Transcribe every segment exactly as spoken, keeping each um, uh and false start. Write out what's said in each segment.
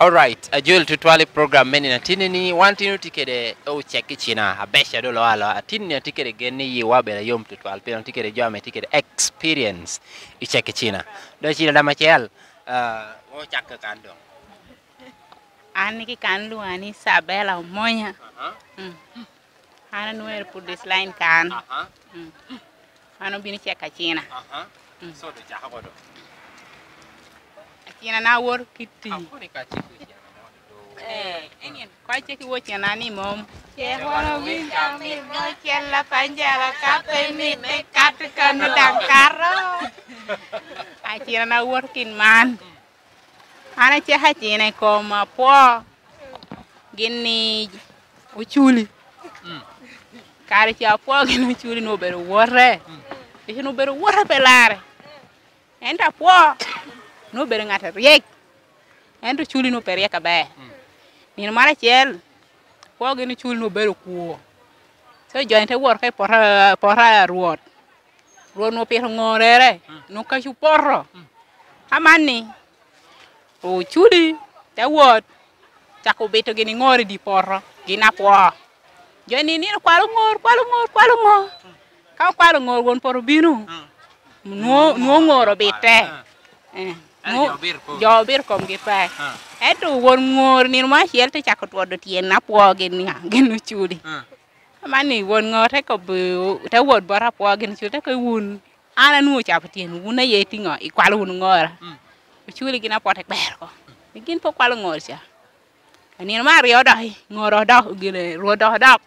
Alright, ajol tutwal i program me nino atinni ni, wan tin otye kede Ocek i Cina, abeca dolo alo, atinni atye kede gen ni yiwa bedo ayom tutwal, pien atye kede jo ame tye kede experience i Cek i Cina. Dong i Cina dam acel, ah, ocak kan dong. An i kan lwonga ni Isabella Omonya. Aha. Mm. An anwero put this line kan. Aha. Mm. An obino cek acina. Aha. Mm. So, do cako kodo. Acina na wor kitti. Akoni ka cik wi cina mo do. Eh, enyen. Kwa cek i wo cina ni mom. Cek wan owinyo amit mo cel la panjala ka pe mit me kat kano dang kato. Acina na wor kin man. An acako acina i kom apwo gin ni Oculi. Mm. Kare ca apwo gin Oculi nwoŋo obedo wote. Mm. Eci nwoŋo obedo wote pe larre. Ento apwo nwoŋo obedo ŋat aryek. Ento Oculi nwoŋo pe ryek aber. Mm. Nino moro acel, apwo gin Oculi nwoŋo obedo kwo. So, jo-ni te wot oko i poto, poto a Rwot. Rwot nwoŋo opito ŋorere, mm, nwoŋo kaco opoto. Mm. Amanni, Oculi te wot, cako bito gin i ŋor i dye poto, gin apwo. Jo-ni nino kwalo ŋor, kwalo ŋor, kwalo ŋor. Ka okwalo ŋor, won poto obino, mm, nwoŋo, nwoŋo ŋor obitte. Mm. Eh, ento nwoŋo jo obito kom. Jo obito komgi pe. Mm. Ento won ŋor nino mo acel te cako twodo tyen apwo gin niaŋ, gin Oculi. Mm. Amanni won ŋor te kobbi, te wot bot apwo gin Oculi, te kobbi, "Wun, an anwoŋo ocabo tyen, wun aye itiŋo, ikwalo wunu ŋora?" Mm. Oculi gin apwo te kwero oko. Ni gin pe okwalo ŋor ca. Nino me aryo dok, ŋor odok, gin, Rwot dok odok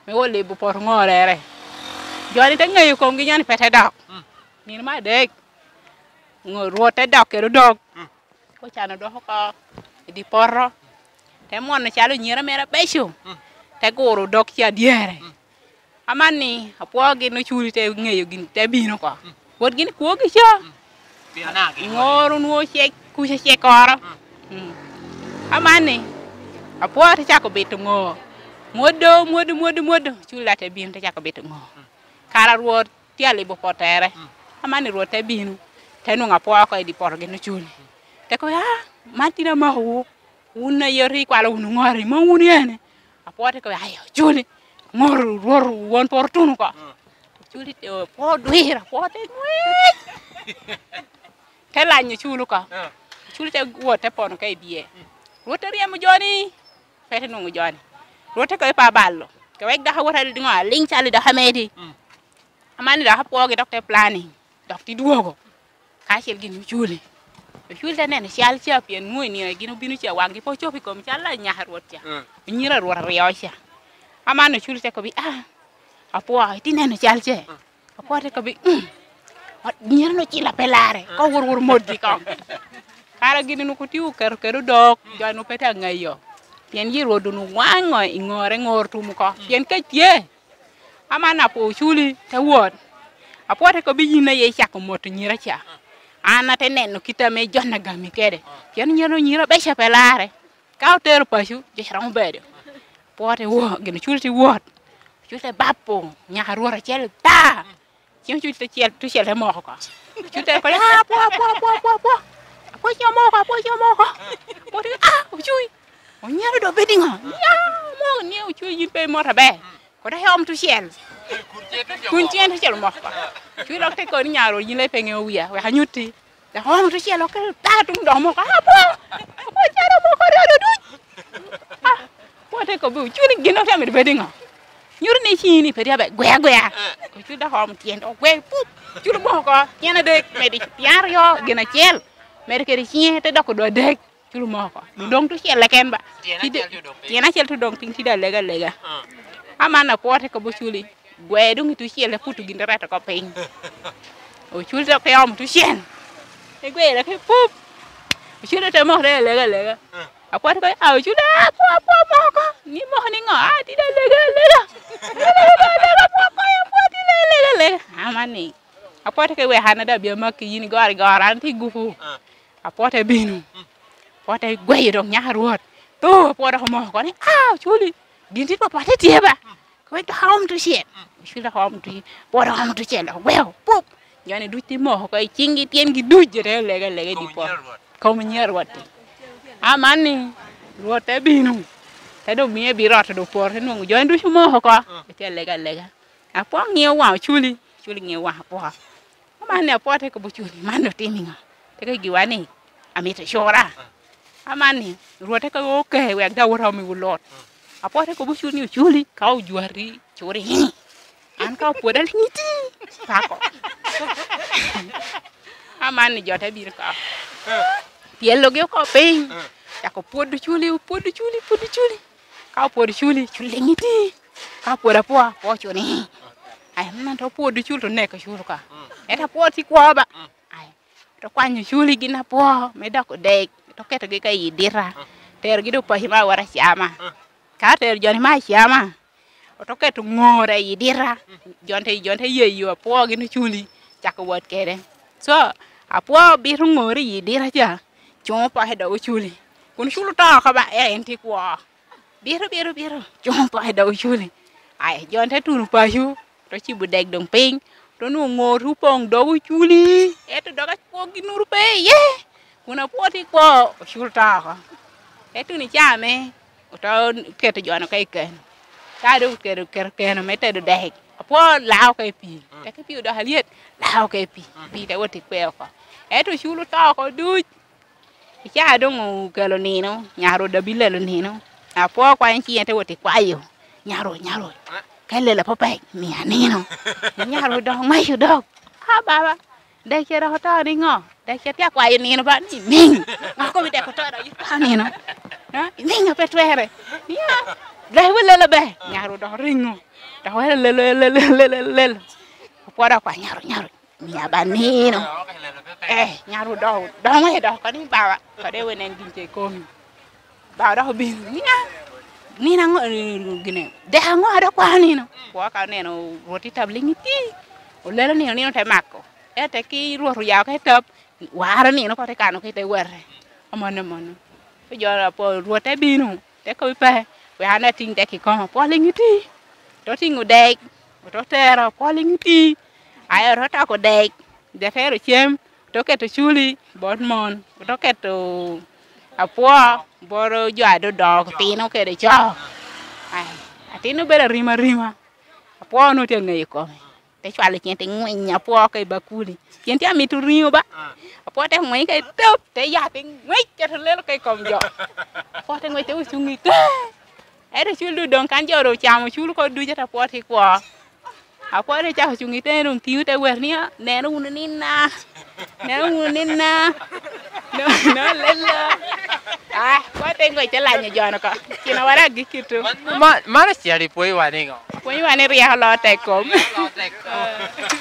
me wot libo poto ŋorere. Jo-ni te ŋeyo komgi jo-ni pe te dok. Mm. Nino me adek, ŋo-, Rwot te dok kede odok. Mm. Ocan odok oko i dye poto, te mwono calo nyira mere abeco, mm, te guro dog ca dyere. Mm. Amanni, apwo gin Oculi te ŋeyo gin, te bino oko. Mm. Wot gin kwogi ca. Mm. Pien anaka gin ŋor onwoŋo cek, kuca cek oro. Mm. Mm. Amanni, apwo te cako bito ŋor. Mwodo, mwodo, mwodo, mwodo, Oculi te bino te cako bito ŋor. Mm. Kara Rwot tye alibo pottere. Mm. Amanni Rwot te bino, te nwoŋo apwo oko i dye poto gin Oculi. Te kobo, "Ah, man tin amakowu, wun aye ote ikwalo wunu ŋor-ri, mom wun ene." Apwo te kobo, "Ai, Oculi, ŋor Rwot won poto tuno oko." Mm. Oculi te, apwo odwiro, apwo te ŋwec. Te lanyo Oculi oko. Mm. Oculi te wot te pono ka i bye. Mm. Rwot te ryemo jo-ni, pe te nwoŋo jo-ni. Rwot te kobo pe abalo, ka wek dok awot aliŋo aliŋ cal i dok amedi. Mm. Amanni dok apwogi dok te planning, dok te dwogo, kacel gin Oculi. Oculi te neno cal ca, pien nwoŋo i nino gin obino ca, waŋgi pe ocobo i kom cal a nyaka Rwot ca. Mm. Onyira Rwot aryo ca. Amanni Oculi te kobbi, "Ah, apwo, itye neno cal ce?" Mm. Apwo te kobbi, "Mm, nyira-nu ocila pe larre, ka owuro wuro mot i kom." Kara gin onwoŋo tye oketo kede odok, jo-nu pe te aŋeyo. Pien yi Rwot onwoŋo waŋo i ŋore, ŋor tum oko. Pien kec tye, Amanni apwo Oculi te wot. Apwo te kobbi, "Yin aye icako moto nyira ca. An ate neno kit ame Jon agami kede. Pien nyira, nyira abeco pe larre. Ka otero paco, jo ca romo bedo." Apwo te wot, gin Oculi te wot. Oculi te bapo nyaka Rwot acel ata. Cen Oculi te cel, tucel te moko oko. Oculi te kobo, "Ah, apwo, apwo, apwo, apwo, apwo. Apwo, ce omoko, apwo, ce omoko." Apwo te, "Ah, Oculi. Onyero do bedo iŋo? Ya, omoko ni Oculi yin pe imoto aber." Kono te omo tucel. Kun cen tucel omoko. Oculi dok te koni nyaro yin le pe ŋeo wia, wek anyutti. Dok omo tucel, oke ta tung dok omoko. "Ah, apwo, apwo, calo omoko ryo do duc." Ah, apwo te kobbi, "Oculi gin dok tye amito bedo iŋo? Nyuto ni ciŋi ni pe tye aber, gwe agwea." Oculi dok omo tyen, ogwe, pup. Oculi omoko oko, tyen adek, medo i tyen aryo, gin acel. Medo kede ciŋe, te doko do adek. Oculi omoko oko. Doŋ tucel keken ba. Tyen acel te doŋ piny. Tyen acel te doŋ piny, tye doŋ alega alega. Ah. Amanni apwo te kobbi Oculi, "Gwe doŋ i tucel, aputo gin te reto oko piny." Oculi dok te omo tucel. Te gwere ki pup. Oculi te moko te alega alega. Ah. Apwo te kobbi, "Ah, Oculi, ah, apwo, apwo, moko. Ni moko ni ŋo? Ah, tye doŋ alega alega. Alega alega, apwo, konya, apwo, tye doŋ alega alega." Amanni. Apwo te kobbi, "Wek an daŋ abin amaki yin igoro igoro, an tye i gupu." Ah. Apwo te bino. Mm. Apwo te gweyo dok nyaka Rwot. Tho, apwo dok omoko oko ni, "Ah, Oculi, gin tye twatwat tye tye ba? Kowek dok aom tucel." Mm. Oculi dok oom tucel. Apwo dok oom tucel, dok ogweo, pup. Jo-ni duc te moko oko i ciŋgi, tyengi duc, jo te lega lega i dye poto. Kom nyar Rwot. Kom nyar Rwot. Amanni, Rwot te bino, te doŋ mio ebino ot, doŋ oporo, te nwoŋo jo ducu omoko oko, etye alega alega. Apwoo ŋiyo waŋ Oculi, Oculi ŋiyo waŋ Apwoo. Amanni Apwoo te kobo Oculi, "Man otimo iŋo?" Te kobo giwa ni, "Amito cura." Amanni, Rwot te kobo, "Oke, wek daŋ wot aomiwu lut." Apwoo te kobo Oculi ni, "Oculi, ka ojwati, curi ini. An ka opwoda liŋ iti, pako." Amanni jo te bino oko, pyelogi oko piny, cako pwodo Oculi, pwodo Oculi, pwodo Oculi. Ka opwodo Oculi, Oculi liŋ iti. Ka opwodo Apwoo, Apwoo cuni. Ai, man to opwodo Oculi, to oneko Oculi ka. Ento Apwoo tye kwo ba. Ai, to kwanyo Oculi gin Apwoo me doko dek, to ketogi ka i dita. Terogi doŋ paco me awot acama. Ka otero jo-ni me acama, oto keto ŋor i dita, jo te, jo te yeyo Apwoo gin Oculi, cako wot kede. So, Apwoo bito ŋor i dita ca, cuŋo poko i dog Oculi. Kun Oculi oto oko ba, ento en tye kwo. Bito, bito, bito, cuŋo poko i dog Oculi. Ai, jo te tuno paco, oto cibo dek doŋ piny, oto nwoŋo ŋor opoŋ dog Oculi, ento dog Apwoo gin nuru pe iye. Kun Apwoo tye kwo, Oculi oto oko. Te tuno i caa me, oto keto jo-nu ka i keno. Ka doŋ oketo, keto keno me tedo dek, Apwoo lao oko i pii. Teke pii odoko alyet, lao oko i pii. Pii te wot i kwe oko. Ento Oculi oto oko duc. I caa doŋ okelo nino, nyar Rwot daŋ bino lelo nino. Apwoo kwanyo ciŋe te wot i kwayo. "Nyar Rwot, nyar Rwot, ka ilelo apopec, mia nino." Nyar Rwot doŋ ŋweco dok. "A baba, dek ce dok oto niŋo? Dek ce tye akwayo nino ba ni imiŋ. Ŋo komi dek oto dok itwa nino? Ha? Imiŋ a pe twere. Nia, dek iwot lelo ber." Nyar Rwot dok riŋo. Dok wero lelo, lelo, lelo, lelo, lelo. Apwoo dok okwayo, "Nyar Rwot, nyar Rwot, mia ba nino." Eh, nyar Rwot dok, dok ŋweco dok oko ni, "Baba, kodi wen en gin ce ikomi." Baba dok obino, "Nia, nino aŋo, gine, dek aŋo a dok kwao nino?" Apwoo ka oneno Rwot i tab liŋ iti, olelo nino, nino te mako. Ento teke Rwot oya oko i tab, waro nino oko te kano oko i te wete. Amanno, amanno. Pe jo Apwoo, Rwot te bino, te kobbi pe, wek an atiŋ dek i koma. Apwoo liŋ iti. Oto tiŋo dek, oto tero, Apwoo liŋ iti. Aye oto toko dek, dek ero cem, oto keto Oculi bot mon, oto keto Apwoo bot jo a dodoŋo, tino kede co. Ai, atin obedo arima arima. Apwoo onwoŋo tye aŋeyo kome. Te cwalo ciŋe te ŋwinyo Apwoo oko i bakuli. Pien tye amito riŋo ba. Apwoo te ŋwiny ka i top, te ya te ŋwec, keto lelo ka i kom jo. Apwoo te ŋwec te ocuŋ i te. Ento Oculi doŋ kan jo ru ocamo Oculi oko ducu, ento Apwoo tye kwo. Apwoo te cako cuŋ i te, doŋ tiŋo te wer ni, "Neno wunu nina. Neno wunu nina." No, no, lelo. Ah, Apwoo te ŋwec te lanyo jo-nu oko. Cina wara agikki tu. Man, man, man ocel ipwoyowa niŋo? Pwonyowa ni ryeko loo tek kom. Ryeko loo tek kom.